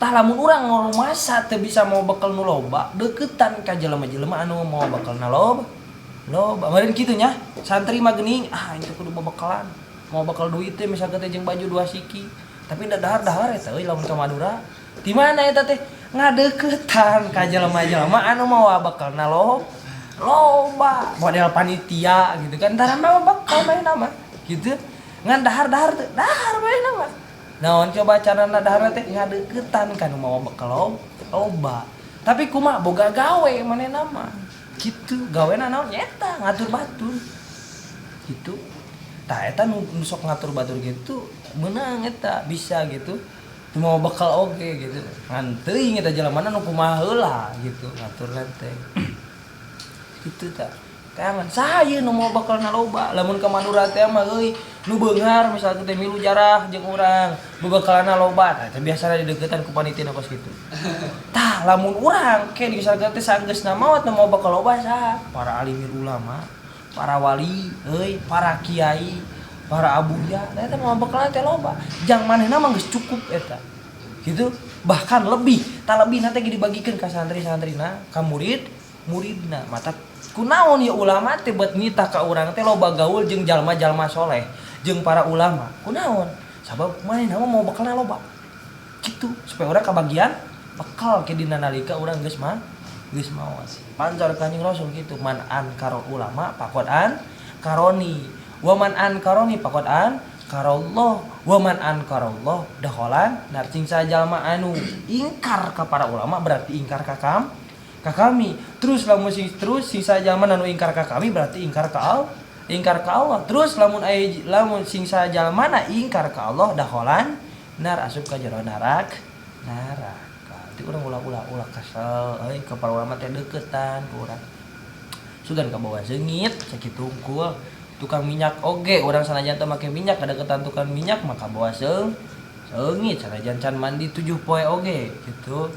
Tah lamun urang ngorumasa teu bisa mau bekal nu loba, deketan ka jelema-jelema anu mau bekalna loba. Loba, meureun kitu nya. Santri mah geuning, ah aing teh kudu bebekalan. Mau bekal duit teh misalkan teh jeung baju 2 siki. Tapi da dahar-dahar eta euy lamun ka Madura. Di mana eta teh? Ngadeukeutan ka jelema-jelema anu mawa bekalna loba. Model panitia gitu kan, tara mawa bekal bae nama gitu. Ngan dahar-dahar teh, dahar bae nama. Naon coba carana dahar teh ngadeukeutan ka nu mawa bekal loba. Tapi kumaha boga gawe manehna mah. Gitu, gawena naon nyeta ngatur batur. Gitu. Tah eta nu sok ngatur batur gitu meunang eta bisa gitu. Teu mawa bekal oge gitu. Ngan teuing eta jelemana nu kumaha heula gitu ngaturna teh. Gitu tah. Kangen saha nu mawa bekalna loba. Lamun ka Madura teh mah euy nu beunghar misalkan teh milu jarah jeung urang, bebekalna loba. Tah eta biasana dideukeutan ku panitia kos kitu. Tah lamun urang ke misalkan teh sanggeusna maot nu mawa bekal loba saha? Para alimil ulama, para wali euy, para kiai, para abuya, tah eta mawa bekalna teh loba. Jang manehna mah geus cukup eta. Gitu, bahkan lebih, tah lebih nanti dibagikeun ka santri-santrina, ka murid, muridna. Mata kunaon ya ulama teh buat nitah ka urang teh loba gaul jeung jalma-jalma soleh, jeung para ulama. Kunaon? Sabab manehna mah mau bekalna loba. Gitu, supaya urang kabagian bekal ke dina nalika urang geus mah geus maot. Pancar Kanjeng Rasul gitu, man ankaro ulama faqad ankaroni, wa man ankaroni faqad ankarallah, wa man ankarallah dakhalan nar. Cing sajalma anu ingkar ka para ulama berarti ingkar ka ka kami. Terus lamun sing terus sing sajalma anu ingkar ka kami berarti ingkar ka Allah, ingkar ka Allah. Terus lamun aya lamun sing sajalma na ingkar ka Allah dakhalan nar, asup ka jero neraka. Ti urang ulah-ulah ulah kesel euy ka para ulama teh deukeutan ku urang. Sugan ka bawa seungit sakitu hungkul. Tukang minyak oge urang sanajan teu make minyak kadeukeutan tukang minyak maka bawa seungit sanajan can mandi 7 poe oge gitu.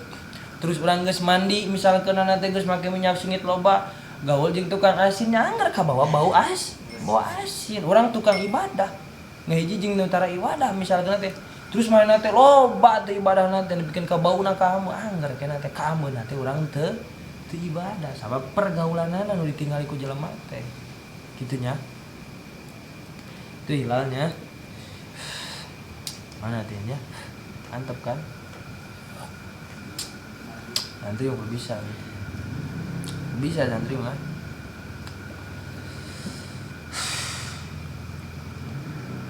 Terus urang geus mandi misalkeun teh geus make minyak seungit loba, Gaul jeung tukang asin nya angger kabawa bau as, bau asin. Urang tukang ibadah. Ngahiji jeung nu tara ibadah misalkan teh. Terus manehna teh loba teh ibadahna teh bikin kabauna ka kamu angger kena teh kameuna teh urang teu teu ibadah sabab pergaulanana nu ditingali ku jelema teh. Kitu nya. Itu hilalnya. Mana teh nya? Antep kan? Santri mah bisa. Bisa santri mah.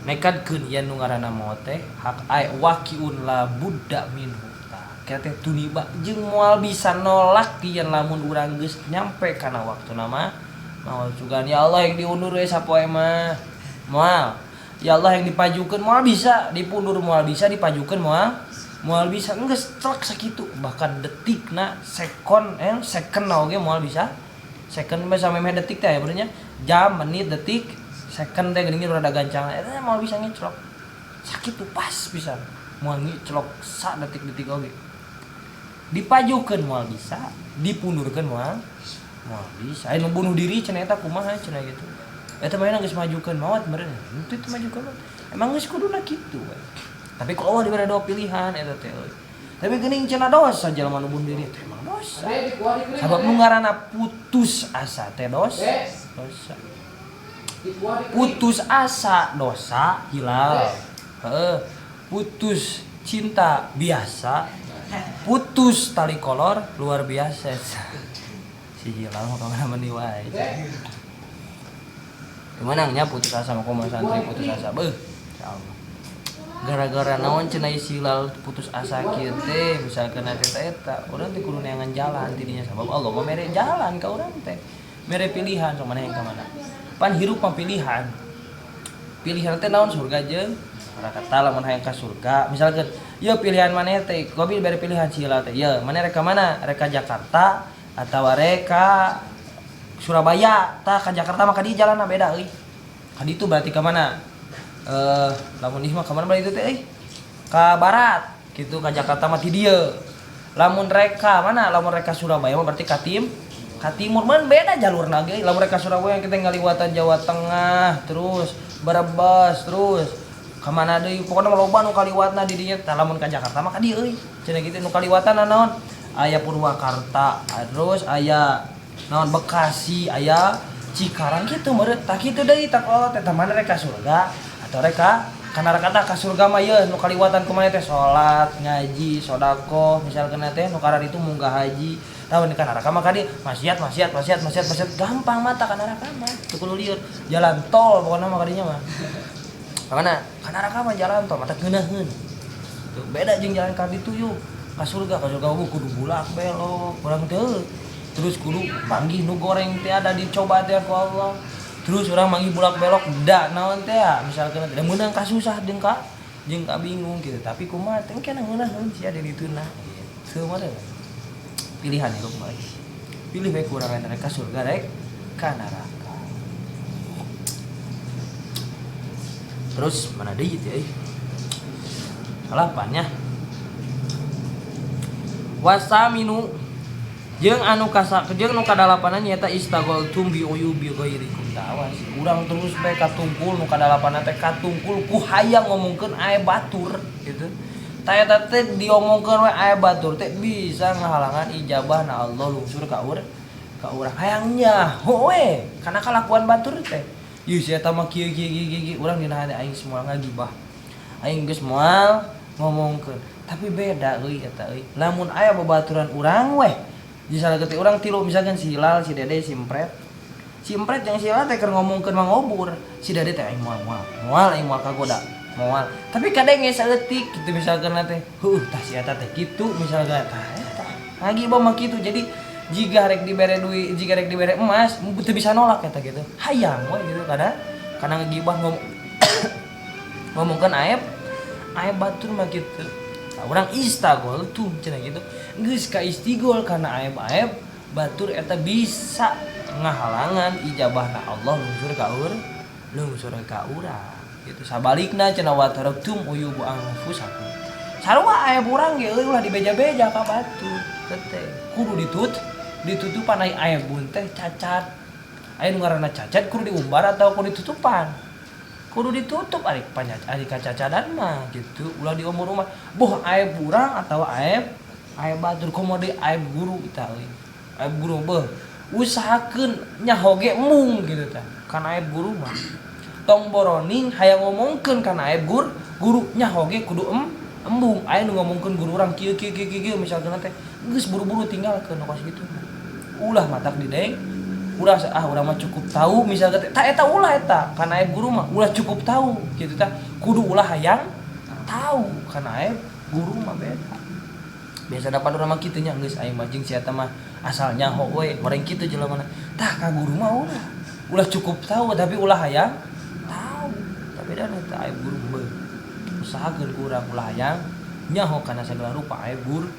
Nekadkeun yen nu ngaranna maot teh hak ae waqiun la budda minhu. Tah, kieu teh tuniba jeung moal bisa nolak yen lamun urang geus nyampe kana waktuna mah maot sugan ya Allah yang diundur we sapoe mah. Moal. Ya Allah yang dipajukeun moal bisa, dipundur moal bisa, dipajukeun moal moal bisa geus celak sakitu bahkan detikna sekon second oge moal bisa. Second mah sampe meh detik teh ya benernya. Jam, menit, detik, second teh geuning rada gancang eta moal bisa ngeclok. Sakitu pas pisan. Moal ngeclok sa detik-detik oge. Dipajukeun moal bisa, dipundurkeun moal moal bisa. Aya nu bunuh diri cenah eta kumaha cenah gitu. Eta mah geus majukeun maot meureun. Henteu teu majukeun maot. Emang geus kuduna kitu we. Tapi ku Allah dibere dua pilihan eta teh euy. Tapi geuning cenah dosa jelema nu bunuh diri teh emang dosa. Sabab nu ngaranna putus asa teh dosa. Dosa. Putus asa dosa hilal. Heeh. Putus cinta biasa. Putus tali kolor luar biasa. Si hilal mah kamana mandi wae. Gimana nya putus asa mah kumaha santri putus asa beuh. Insyaallah. Gara-gara naon cenah si hilal putus asa kieu teh misalkan eta eta urang teh kudu neangan jalan tidinya sabab Allah mah mere jalan ka urang teh. Mere pilihan sok maneh ka mana. Pan hirup mah pilihan. Pilihan teh naon surga jeung neraka. Tah lamun hayang ka surga misalkan ieu pilihan maneh teh gobi bere pilihan si hilal teh ieu maneh rek ka mana? Rek ka Jakarta atawa rek ka Surabaya. Tah ka Jakarta mah ka dieu jalanna beda euy. Ka ditu berarti ka mana? Lamun ieu mah ka mana berarti teh euy? Ka barat gitu ka Jakarta mah ti dieu. Lamun rek ka mana? Lamun rek ka Surabaya mah berarti ka tim ka timur mah beda jalurna ge. Lamun rek ka Surabaya kita ngaliwatan Jawa Tengah terus Brebes terus ka mana deui pokona mah loba nu kaliwatna di dinya. Tah lamun ka Jakarta mah ka dieu euy. Cenah kitu nu kaliwatan naon? Aya Purwakarta, terus aya naon Bekasi, aya Cikarang kitu meureun. Tah kitu deui tah Allah teh tah mana rek ka surga atau rek ka neraka. Tah ka surga mah ieu nu kaliwatan kumaha teh salat, ngaji, sedekah, misalkeun teh nu karar itu munggah haji. Tah ka neraka mah ka dieu maksiat, maksiat, maksiat, maksiat, maksiat gampang mah tah ka neraka mah. Teu kudu lieur. Jalan tol pokona mah ka dinya mah. Ka mana? Ka neraka mah jalan tol mata ngeunaheun. Tuh beda jeung jalan ka ditu yuk. Ka surga mah kudu bulak belok, urang teu. Terus kudu manggih nu goreng teh ada dicoba teh ku Allah. Terus urang manggih bulak belok da naon teh ya misalkan teh meunang kasusah jeung ka bingung gitu. Tapi kumaha teh engke ngeunaheun sia di dituna gitu mah teh. Pilihan hirup mah. Pilih we ku urang rek ka surga rek ka neraka. Terus mana deui teh euy? Salapannya. Wasaminu jeung anu kasa jeung nu kadalapanan nyaeta istagoltum bi uyubi ghairikum. Tawas urang terus bae katungkul nu kadalapanan teh katungkul ku hayang ngomongkeun ae batur gitu. Tah eta teh diomongkeun we ae batur teh bisa ngahalangan ijabahna Allah lungsur ka urang hayang nyaho we kana kalakuan batur teh. Ieu si eta mah kieu kieu kieu kieu urang dina hati aing moal ngagibah. Aing geus moal ngomongkeun. Tapi beda euy eta euy. Lamun aya babaturan urang weh misalnya ketika orang tilu misalkan si Hilal, si Dede, si Empret. Si Empret yang si Hilal teh keur ngomongkeun mah ngobur. Si Dede teh aing moal moal. Moal aing moal kagoda. Moal. Tapi kadang geus saeutik kitu misalkan teh. Heuh tah si eta teh kitu misalkan tah eta. Ngagibah mah kitu. Jadi jika rek dibere duit, jika rek dibere emas, teu bisa nolak eta gitu. Hayang we gitu karena ngagibah ngomongkeun aib, aib batur mah kitu. Nah, urang istagol tuh cenah gitu. Geus ka istigol kana aib-aib batur eta bisa ngahalangan ijabahna Allah lungsur ka lungsur ka urang gitu. Sabalikna cenah wa taraktum uyubu anfusakum. Sarua aib urang ge euy ulah dibeja-beja ka batur teh kudu Ditutupan ai aibun teh cacat. Aya nu ngaranna cacat kudu diumbar atau kudu ditutupan? Kudu ditutup ari ari kacacadan mah gitu. Ulah diumbar-umbar. Boh aib urang atau aib aib batur komo deui aib guru tah euy. Aib guru beuh usahakeun nyaho ge embung gitu tah. Kana aib guru mah. Tong boroning hayang ngomongkeun kana aib guru nyaho ge kudu embung. Aya nu ngomongkeun guru urang kieu kieu kieu kieu misalkeun teh geus buru-buru tinggalkeun nu kos kitu. Ulah matak dideng ulah ah urang mah cukup tahu misalkan teh tah eta ulah eta kana aib guru mah ulah cukup tahu gitu tah kudu ulah hayang tahu kana aib guru mah beda. Biasa dapat urang mah kitu nya geus aing mah jeung si eta mah asal nyaho we goreng kitu jelema tah ka guru mah ulah ulah cukup tahu tapi ulah hayang tahu. Tapi da eta aib guru mah usahakeun ku urang ulah hayang nyaho kana sagala rupa aib guru.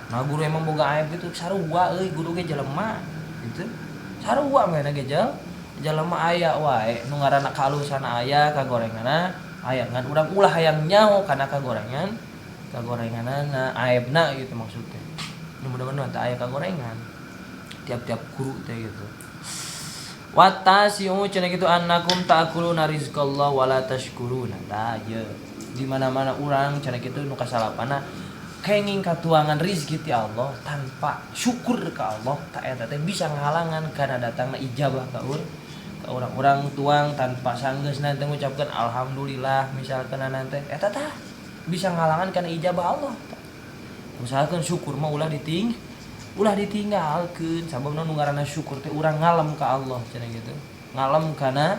Nah guru emang boga aib gitu sarua euy guru ge jelema gitu. Sarua mah ge jelema aya wae nu ngaranna kaalusan aya kagorenganna aya ngan urang ulah hayang nyaho kana kagorengan kagorenganana aibna gitu maksudnya. Nu mudah-mudahan teh aya kagorengan tiap-tiap guru teh gitu. Watasiu cenah kitu annakum ta'kuluna rizqallah wala tashkuruna. Tah ye di mana-mana urang cenah kitu nu kasalapana kenging katuangan rizki ti Allah tanpa syukur ka Allah ta eta teh bisa ngahalangan kana datangna ijabah ka urang-urang tuang tanpa sanggeusna teh ngucapkeun alhamdulillah misalkeun teh eta tah bisa ngahalangan kana ijabah Allah. Usahakeun syukur mah ulah ditinggalkeun sababna nu ngaranna syukur teh urang ngalem ka Allah cenah gitu. Ngalem kana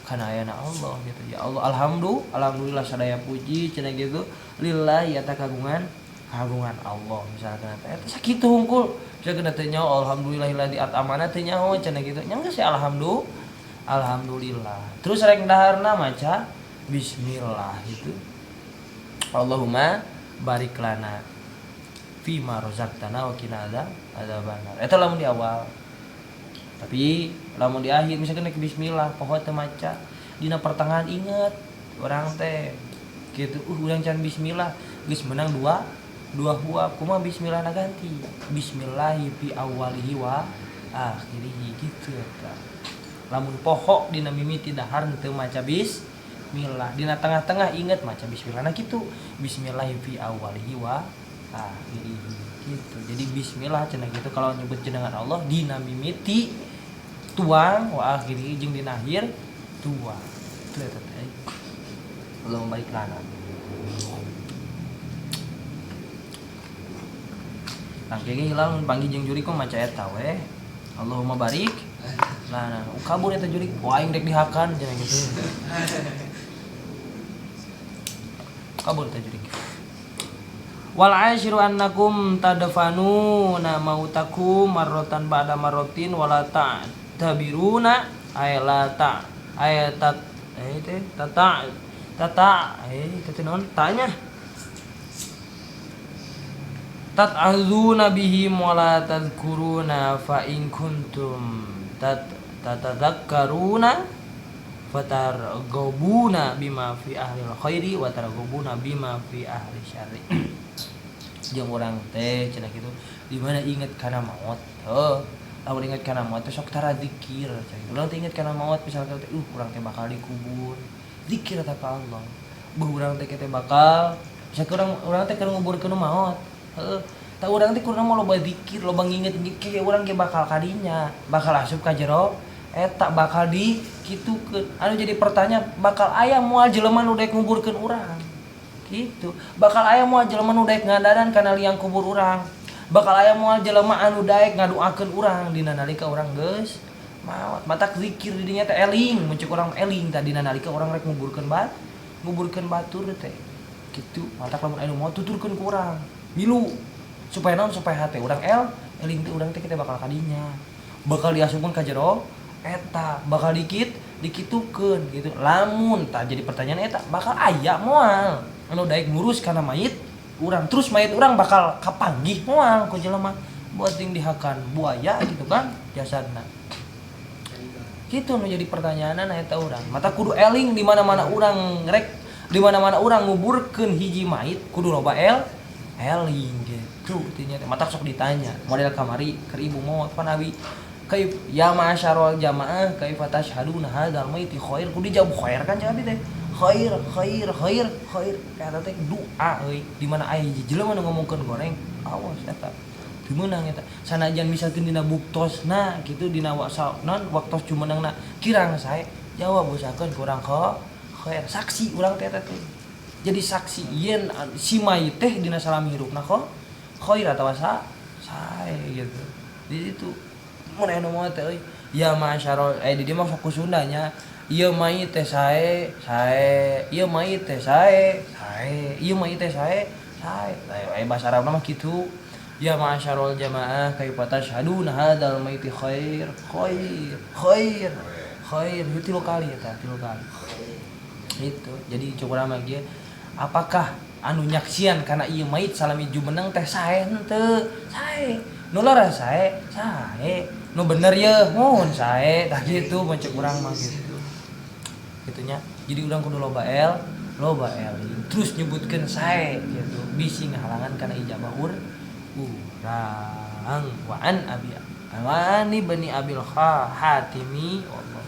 ayana Allah gitu. Ya Allah alhamdulillah sadaya puji cenah gitu lillahi eta kagungan Allah misalkan eta sakitu hungkul misalkan teh nyaho alhamdulillahilladzi at'amana teh nyaho cenah gitu nya geus alhamdulillah. Terus rek daharna maca bismillah gitu. Allahumma barik lana fima razaqtana wa qina adzabannar. Eta lamun di awal. Tapi lamun di akhir misalkan rek bismillah poho teu maca dina pertengahan inget urang teh gitu urang can bismillah geus menang dua huap kumaha bismillah na ganti bismillahi fi awalihi wa akhirihi gitu eta. Lamun poho dina mimiti dahar teu maca bismillah dina tengah-tengah inget maca bismillah na kitu bismillahi fi awalihi wa akhirihi gitu. Jadi bismillah cenah gitu kalau nyebut jenengan Allah dina mimiti tuang wa akhirihi jeung dina akhir tuang. Itu eta teh. Allahumma barik lana. Tangke ge hilal mun panggih jeung jurik mah maca eta we. Allahumma barik lana. Kabur eta jurik, wah aing rek dihakan cenah gitu. Kabur eta jurik. Wal ashiru annakum tadfanuna mautakum marratan ba'da marratin wala ta'tabiruna ay la ta ay tat teh tata tata teh naon tanya tat'azuna bihim wala tadhkuruna fa in kuntum tatadhakkaruna fatarghabuna bima fi ahli khairi wa targhabuna bima fi ahli syarri. Jeung urang teh cenah kitu di mana inget kana maot heuh lamun inget kana maot teh sok tara zikir cenah urang teh inget kana maot misalkan teh urang teh bakal dikubur zikir eta ka Allah beuh urang teh teh bakal misalkan urang teh keur nguburkeun maot heuh tah urang teh kurang mah loba zikir loba nginget ke urang ge bakal kadinya bakal asup ka jero eta bakal di kitukeun anu jadi pertanyaan bakal aya moal jelema nu daek nguburkeun urang gitu bakal aya moal jelema nu daek ngadadan kana liang kubur urang bakal aya moal jelema anu daek ngadoakeun urang dina nalika urang geus maot matak zikir di dinya teh eling mun ceuk urang eling tah dina nalika urang rek nguburkeun batur teh gitu matak lamun aya nu maot tuturkeun ku urang milu supaya naon supaya hate urang eling teh urang teh kita bakal kadinya bakal diasupkeun ka jero eta bakal dikit dikitukeun gitu lamun tah jadi pertanyaan eta bakal aya moal anu daek ngurus kana mayit urang terus mayit urang bakal kapanggih moal ku jelema buat ting dihakan buaya gitu kan jasadna gitu nu jadi pertanyaanan eta urang mata kudu eling di mana-mana urang rek di mana-mana urang nguburkeun hiji mayit kudu loba Eling gitu tinya teh matak sok ditanya model kamari keur ibu maot pan abi kaif ya ma'asyarul jamaah kaifa tashhaduna hadzal maiti khair, kudu dijawab khair kan cek abi teh khair khair khair khair eta teh doa euy. Di mana aya hiji jelema nu ngomongkeun goreng, awas, eta teu meunang eta. Sanajan misalkeun dina buktosna kitu, dina non waktos jumenengna kirang sae, jawab usahakeun kurang khair. Saksi urang teh, eta teh jadi saksi yen si mayit teh dina salami hirupna kok khair atawa sae gitu. Di situ mun aya nu maot teh euy, ya masyarul di dieu mah sok ku Sundanya, ieu mayit teh sae sae, ieu mayit teh sae sae, ieu mayit teh sae sae. Bahasa Arabna mah kitu, ya ma'asyarul jamaah kaifa tashhaduna hadzal maiti khair khair khair khair. Itu tilu kali, eta tilu kali itu. Jadi cukup mah ge apakah anu nyaksian karena ieu mayit salami jumeneng teh sae henteu, sae, nu leres sae sae, nu bener ye mun sae, tah gitu mun cek urang mah gitu gitunya. Jadi urang kudu loba loba eling, terus nyebutkeun sae gitu, bisi ngahalangan kana ijabah urang. Wa an abi wa ani bani abil hatimi, wallahu.